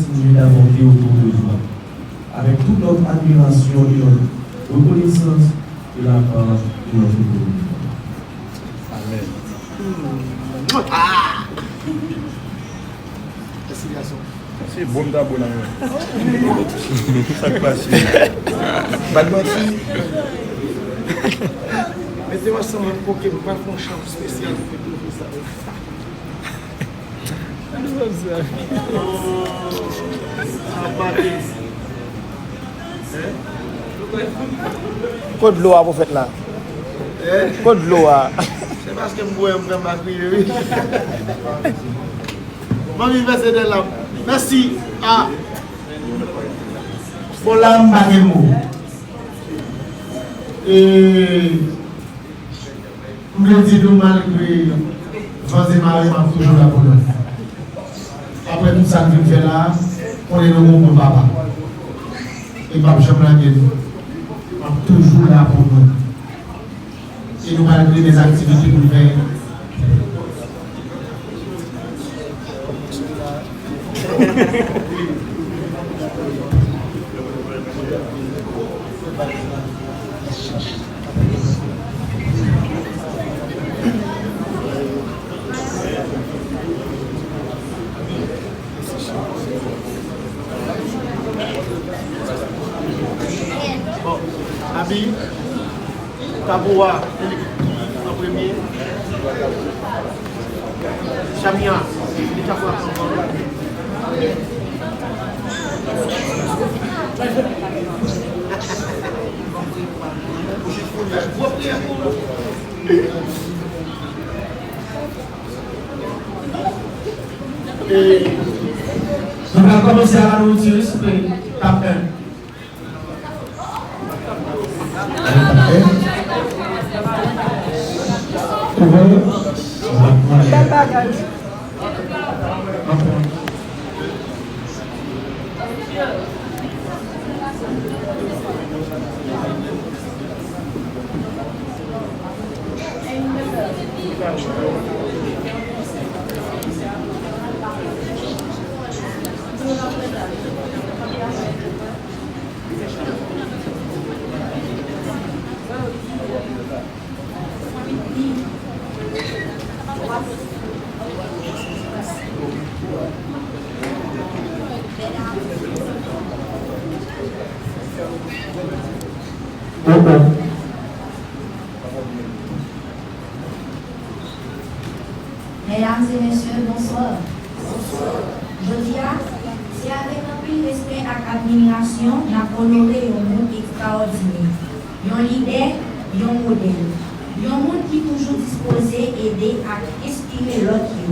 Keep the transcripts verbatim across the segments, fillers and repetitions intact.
Continuez d'avancer autour de vous, avec toute notre admiration et notre reconnaissance de la part de notre communauté. Amen. Ah! Mèsi, gason. Se bon m ta bon la, men. Sa k pase? Pa t manti. Mete w ansanm ak koke pou pa fè yon chan espesyal pou pwofesè. Kot dlo a, pwofèt la? Kot dlo a? Se paske m bwè, m fè m pa kriye, wi. Manmi, vèse de lam. Mèsi. Ah. Bon, la, m pa gen mo. E, M vle di nou, malgre van e mare, m ap toujou la pou nou. Apre tout sa n vin fè la a, konnen nou gon bon papa. E m p ap janm lage nou. M ap toujou la pou nou. E nou pral kreye de aktivite pou n fè. Bon, Abi. Tabou a, Felix an premye. Chamia, li tabou a pran kòb. Nou pral kòmanse a la nourriture, soupe, tap en. Oh, oh. Medam e mesye, bonswa. Jodi a, se avèk anpil respè ak admirasyon n ap onore yon moun ekstraòdinè, yon lidè, yon modèl, yon moun ki toujou dispoze ede ak enspire lòt yo.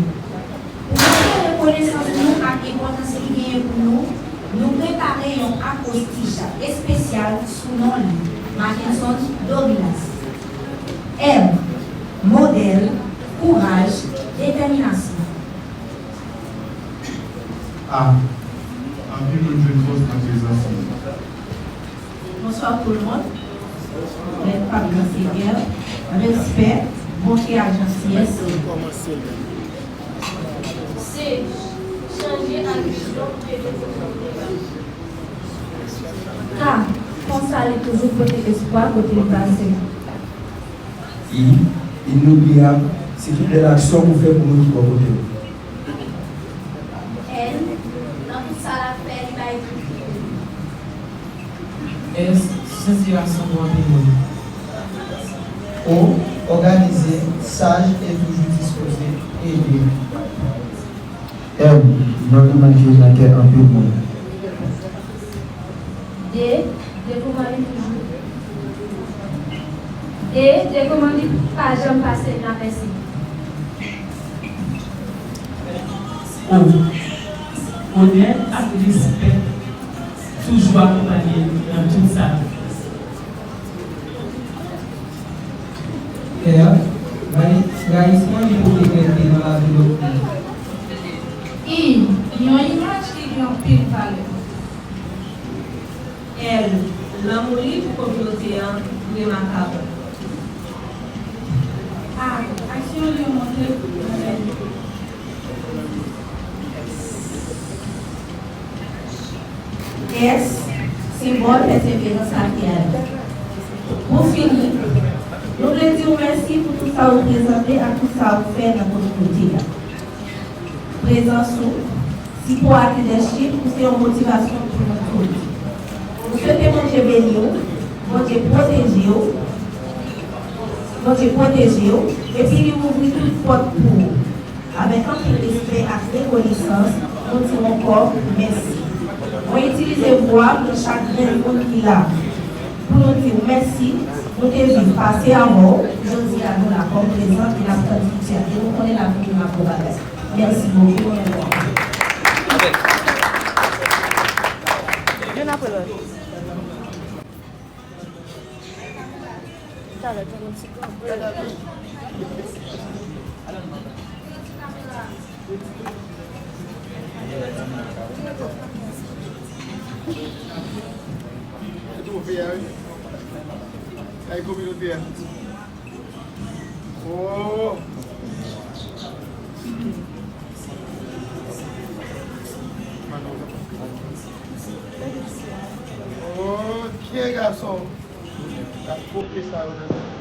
Pou montre rekonesans nou ak enpòtans li genyen pou nou, nou prepare yon akwostich espesyal sou non li, Mackenson Douglas. M, modèl, kouraj, detèminasyon. A, anpil moun jwenn fòs nan prezans li. Bonswa tout moun. Mèt Pap Gran Senyè, respè, bonte ak jantyès. Se chanje ak vizyon pou ede kominote a. K, konsa li toujou pote espwa kote li pase. I, inoubliyab, se tout bèl aksyon ou fè pou moun ki bò kote w. L, nan tout sa l ap fè, li bay tout li. S, se enspirasyon pou anpil moun. O, òganize, saj e toujou dispoze ede. M, yon imaj ki nan kè anpil moun. D, devouman li toujou. D, devouman li pa janm pase inapèsi. O, onè ak respè toujou akonpanye l nan tout sa l ap fè. R, rayi-, rayisman li pote klète nan lavi lòt moun. I, yon imaj ki gen anpil valè. L, lanmou li pou kominote a remakab. A, aksyon li yo montre valè li. Kès, senbòl pèseverans ak reyalite. Pou fini, nou vle di w mèsi pou tout sa w reprezante ak tout sa w fè nan kominote a. Prezans ou, sipò ak lidèchip ou se yon motivasyon pou nou tout. Nou swete Bondye beni w, Bondye pwoteje w, Bondye pwoteje w, epi li ouvri tout pòt pou ou. Avèk anpil respè ak rekonesans, nou di w ankò mèsi. Mwen itilize vwa m pou chak grenn moun ki la, pou nou di w mèsi, nou te viv pase avè w, jodi a nou la kòm prezan e n ap tann fiti a, e nou konnen n ap vin yon gwo bagay. Mèsi bokou, nou renmen w. Youn apre lòt. Talè, gen yon ti kanpe. Se tou peyi a, wi. Ay, kominote a. Oh! Oh, byen gason. L ap koke sa yo nan